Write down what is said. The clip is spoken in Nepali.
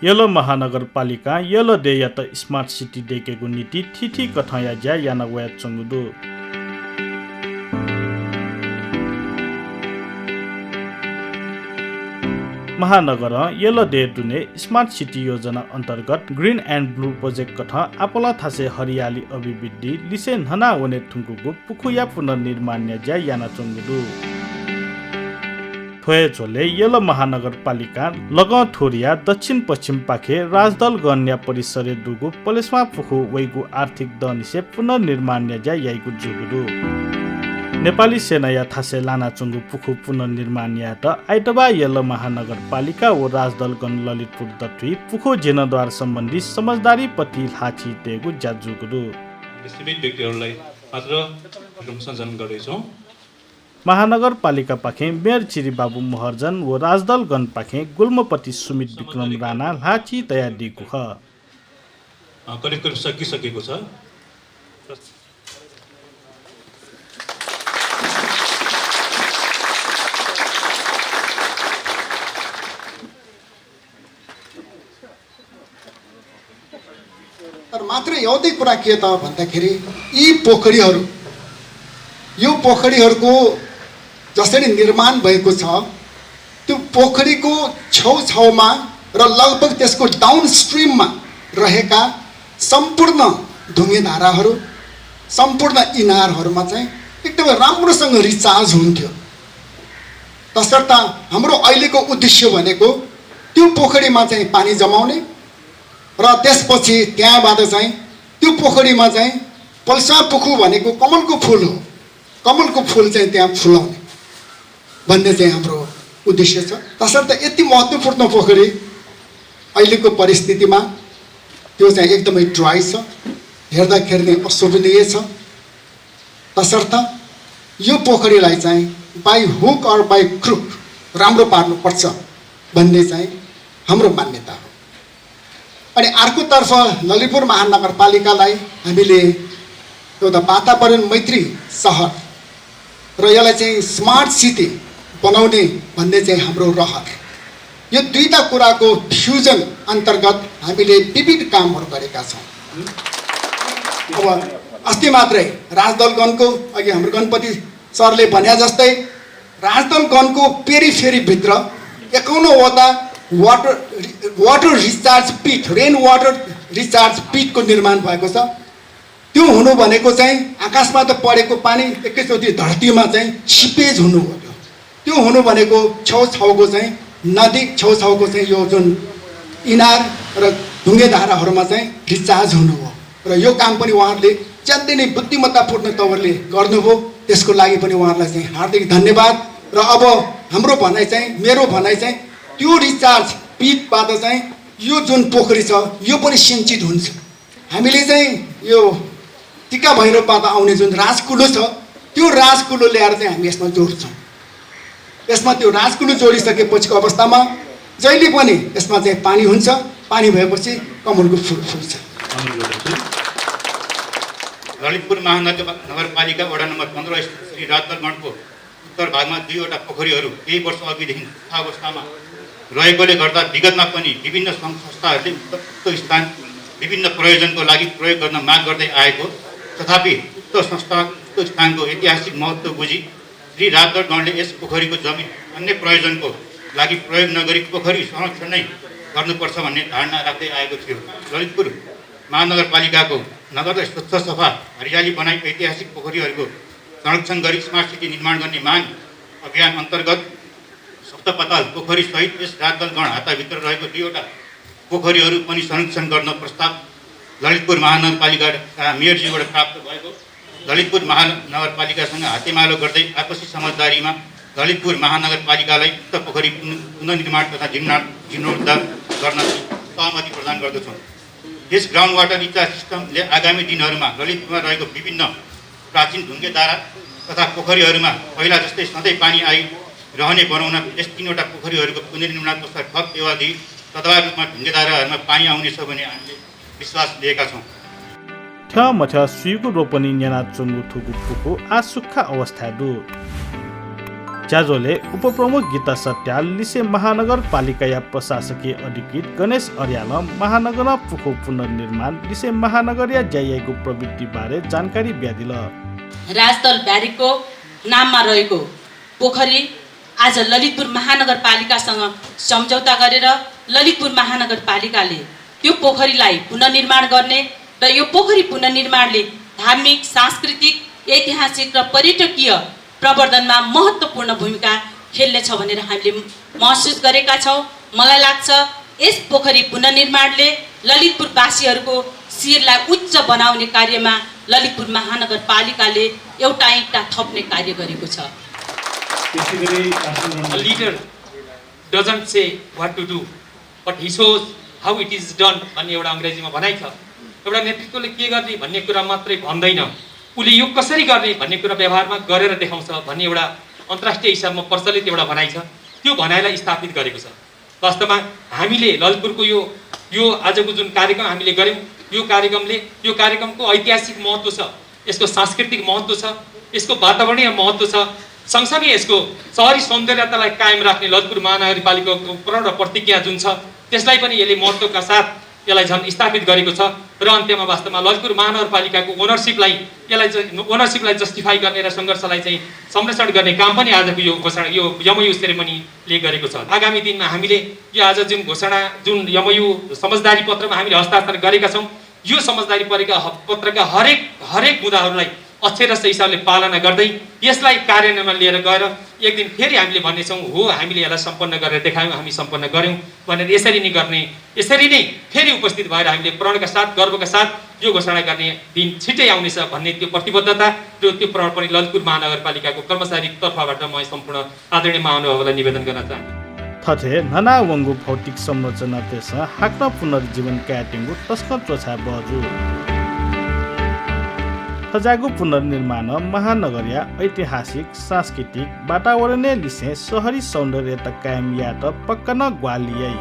यलो महानगरपालिका यलो दे या त स्मार्ट सिटी देकेको नीति थिथि कथया ज्या याना वया चंगुदु महानगर यलो दे दुने स्मार्ट सिटी योजना अन्तर्गत ग्रीन एन्ड ब्लू प्रोजेक्ट कथा आपोला थासे हरियाली अभिवृद्धि लिसे नना वने थुंकुको पुखुया पुनर्निर्माण ज्या याना चंगुदु थोए झोले यलो महानगरपालिका लगथोरिया दक्षिण पश्चिम पाखे राजदल गन्या परिसर दुगु पलेस्मा पुखु वैगु आर्थिक दनिसे पुनर्निर्माण ज्या याइगु जुगुदु नेपाली सेना या थासे लाना चंगु पुखु पुनर्निर्माण या त आइतबा यलो महानगरपालिका व राजदल गण ललितपुर दत्वी पुखु जीर्णोद्धार सम्बन्धी समझदारी पति लाछि तेगु जाजुगुदु सीमित व्यक्तिहरुलाई मात्र सञ्चालन गर्दैछौं। महानगरपालिका पाखे मेयर चिरी बाबु महर्जन व राजदल गण पाखे गुल्मपति सुमित विक्रम राणा लाची तयार दिएको छ। करिब सकिसकेको छ। तर मात्र एउटै कुरा के त भन्दाखेरि यी पोखरीहरू यो पोखरीहरूको जसरी निर्माण भएको छ त्यो पोखरीको छेउछाउमा र लगभग त्यसको डाउन स्ट्रिममा रहेका सम्पूर्ण ढुङ्गे धाराहरू सम्पूर्ण इनारहरूमा चाहिँ एकदमै राम्रोसँग रिचार्ज हुन्थ्यो। तसर्थ हाम्रो अहिलेको उद्देश्य भनेको त्यो पोखरीमा चाहिँ पानी जमाउने र त्यसपछि त्यहाँबाट चाहिँ त्यो पोखरीमा चाहिँ पल्सा पुखु भनेको कमलको फुल हो, कमलको फुल चाहिँ त्यहाँ फुलाउने भन्ने चाहिँ हाम्रो उद्देश्य छ। तसर्थ यति महत्त्वपूर्ण पोखरी अहिलेको परिस्थितिमा त्यो चाहिँ एकदमै ड्राई छ, हेर्दाखेरि नै अशोभनीय छ। तसर्थ यो पोखरीलाई चाहिँ by hook or by crook राम्रो पार्नुपर्छ भन्ने चाहिँ हाम्रो मान्यता हो। अनि अर्कोतर्फ ललितपुर महानगरपालिकालाई हामीले एउटा वातावरण मैत्री सहर र यसलाई चाहिँ स्मार्ट सिटी बनाउने भन्ने चाहिँ हाम्रो रहर, यो दुईटा कुराको फ्युजन अन्तर्गत हामीले विविध कामहरू गरेका छौँ। अब अस्ति मात्रै राजदलगणको अघि हाम्रो गणपति सरले भने जस्तै राजदलगणको पेरिफेरीभित्र 51वटा water recharge pit, rain water recharge पिटको निर्माण भएको छ। त्यो हुनु भनेको चाहिँ आकाशमा त परेको पानी एकैचोटि धरतीमा चाहिँ सिपेज हुनु हो। त्यो हुनु भनेको छेउछाउको चाहिँ नदी छेउछाउको चाहिँ यो जुन इनार र ढुङ्गे धाराहरूमा चाहिँ रिचार्ज हुनु हो र यो काम पनि उहाँहरूले ज्यादै नै बुद्धिमत्तापूर्ण तवरले गर्नुभयो। त्यसको लागि पनि उहाँहरूलाई चाहिँ हार्दिक धन्यवाद। र अब हाम्रो भनाइ चाहिँ मेरो भनाइ चाहिँ त्यो रिचार्ज पिटबाट चाहिँ यो जुन पोखरी छ यो पनि सिंचित हुन्छ। हामीले चाहिँ यो टिका भैरवबाट आउने जुन राजकुलो छ त्यो राजकुलो ल्याएर चाहिँ हामी यसमा जोड्छौँ। यसमा त्यो राजकुलो जोडिसकेपछिको अवस्थामा जहिले पनि यसमा चाहिँ पानी हुन्छ, पानी भएपछि कमलको फुल फुल्छ। ललितपुर महानगरपालिका वडा नम्बर 15 श्री राजदल गणको उत्तर भागमा 2वटा पोखरीहरू केही वर्ष अघिदेखि अवस्थामा रहेकोले गर्दा विगतमा पनि विभिन्न सङ्घ संस्थाहरूले उक्त स्थान विभिन्न प्रयोजनको लागि प्रयोग गर्न माग गर्दै आएको, तथापि उक्त संस्था उक्त स्थानको ऐतिहासिक महत्त्व बुझी श्री राजदल गणले यस पोखरीको जमिन अन्य प्रयोजनको लागि प्रयोग नगरी पोखरी संरक्षण नै गर्नुपर्छ भन्ने धारणा राख्दै आएको थियो। ललितपुर महानगरपालिकाको नगरलाई स्वच्छ सफा हरियाली बनाई ऐतिहासिक पोखरीहरूको संरक्षण गरी स्मार्ट सिटी निर्माण गर्ने माग अभियान अन्तर्गत सप्तपताल पोखरी सहित यस राजदल गण हाताभित्र रहेको 2वटा पोखरीहरू पनि संरक्षण गर्न प्रस्ताव ललितपुर महानगरपालिकाका मेयरजीबाट प्राप्त भएको। ललितपुर महानगरपालिकासँग हातेमालो गर्दै आपसी समझदारीमा ललितपुर महानगरपालिकालाई उक्त पोखरी पुनर्निर्माण तथा जीर्णोद्धार गर्न सहमति प्रदान गर्दछौँ। यस ग्राउन्ड वाटर रिचार्ज सिस्टमले आगामी दिनहरूमा ललितपुरमा रहेको विभिन्न प्राचीन ढुङ्गे धारा तथा पोखरीहरूमा पहिला जस्तै सधैँ पानी आइरहने बनाउन यस 3वटा पोखरीहरूको पुनर्निर्माण तथा थप टेवा दिई सदाबार रूपमा ढुङ्गे धाराहरूमा पानी आउनेछ भन्ने हामीले विश्वास लिएका छौँ। मठ सुइगु रोपनी न्याना चंगु थुगु पुको आ सुक्खा अवस्था दु च्याजोले उपप्रमुख गीता सट्याल लिसे महानगरपालिका या प्रशासकीय अधिकृत गणेश अर्याल महानगर पुखो पुनर्निर्माण लिसे महानगर या ज्याइएको प्रवृत्ति बारे जानकारी ब्यादिल। राजदल ब्यारेकको नाममा रहेको पोखरी आज ललितपुर महानगरपालिकासँग सम्झौता गरेर ललितपुर महानगरपालिकाले त्यो पोखरीलाई पुनर्निर्माण गर्ने र यो पोखरी पुनर्निर्माणले धार्मिक, सांस्कृतिक, ऐतिहासिक र पर्यटकीय प्रवर्धनमा महत्त्वपूर्ण भूमिका खेल्नेछ भनेर हामीले महसुस गरेका छौँ। मलाई लाग्छ यस पोखरी पुनर्निर्माणले ललितपुरवासीहरूको शिरलाई उच्च बनाउने कार्यमा ललितपुर महानगरपालिकाले एउटा इँटा थप्ने कार्य गरेको छ। A leader doesn't say what to do, but he shows how it is done भन्ने एउटा अङ्ग्रेजीमा भनाइ छ। एउटा नेतृत्वले के गर्ने भन्ने कुरा मात्रै भन्दैन, उसले यो कसरी गर्ने भन्ने कुरा व्यवहारमा गरेर देखाउँछ भन्ने एउटा अन्तर्राष्ट्रिय हिसाबमा प्रचलित एउटा भनाइ छ। त्यो भनाइलाई स्थापित गरेको छ। वास्तवमा हामीले ललितपुरको यो आजको जुन कार्यक्रम हामीले गऱ्यौँ, यो कार्यक्रमको ऐतिहासिक महत्त्व छ, यसको सांस्कृतिक महत्त्व छ, यसको वातावरणीय महत्त्व छ, सँगसँगै यसको सहरी सौन्दर्यतालाई कायम राख्ने ललितपुर महानगरपालिकाको प्रण र प्रतिज्ञा जुन छ त्यसलाई पनि यसले महत्त्वका साथ यसलाई झन् स्थापित गरेको छ। र अन्त्यमा वास्तवमा ललितपुर महानगरपालिकाको ओनरसिपलाई जस्टिफाई गर्ने र सङ्घर्षलाई चाहिँ संरक्षण गर्ने काम पनि आजको यो घोषणा यो यमयु सेरेमनीले गरेको छ। आगामी दिनमा हामीले यो आज जुन यमयु समझदारी पत्रमा हामीले हस्ताक्षर गरेका छौँ, यो समझदारी पत्रका हरेक मुद्दाहरूलाई अक्षर सही हिसाबले पालना गर्दै यसलाई कार्यान्वयनमा लिएर गएर एक दिन फेरि हामीले भन्नेछौँ हो हामीले यसलाई सम्पन्न गरेर देखायौँ, हामी सम्पन्न गऱ्यौँ भनेर यसरी नै फेरि उपस्थित भएर हामीले प्रणका साथ गर्वका साथ यो घोषणा गर्ने दिन छिट्टै आउनेछ भन्ने त्यो प्रतिबद्धता र त्यो प्रण पनि ललितपुर महानगरपालिकाको कर्मचारी तर्फबाट म सम्पूर्ण आदरणीय महानुभावलाई निवेदन गर्न चाहन्छु। थथे नना वंगु भौतिक संरचना तेस हाक्न पुनर्जीवन क्याटिङ्गु तस्क त्वचा बजु थजागु पुनर्निर्माण महानगरिया ऐतिहासिक, सांस्कृतिक वातावरणीय लिसे सहरी सौन्दर्यता कायम या त पक्का न ग्वालियै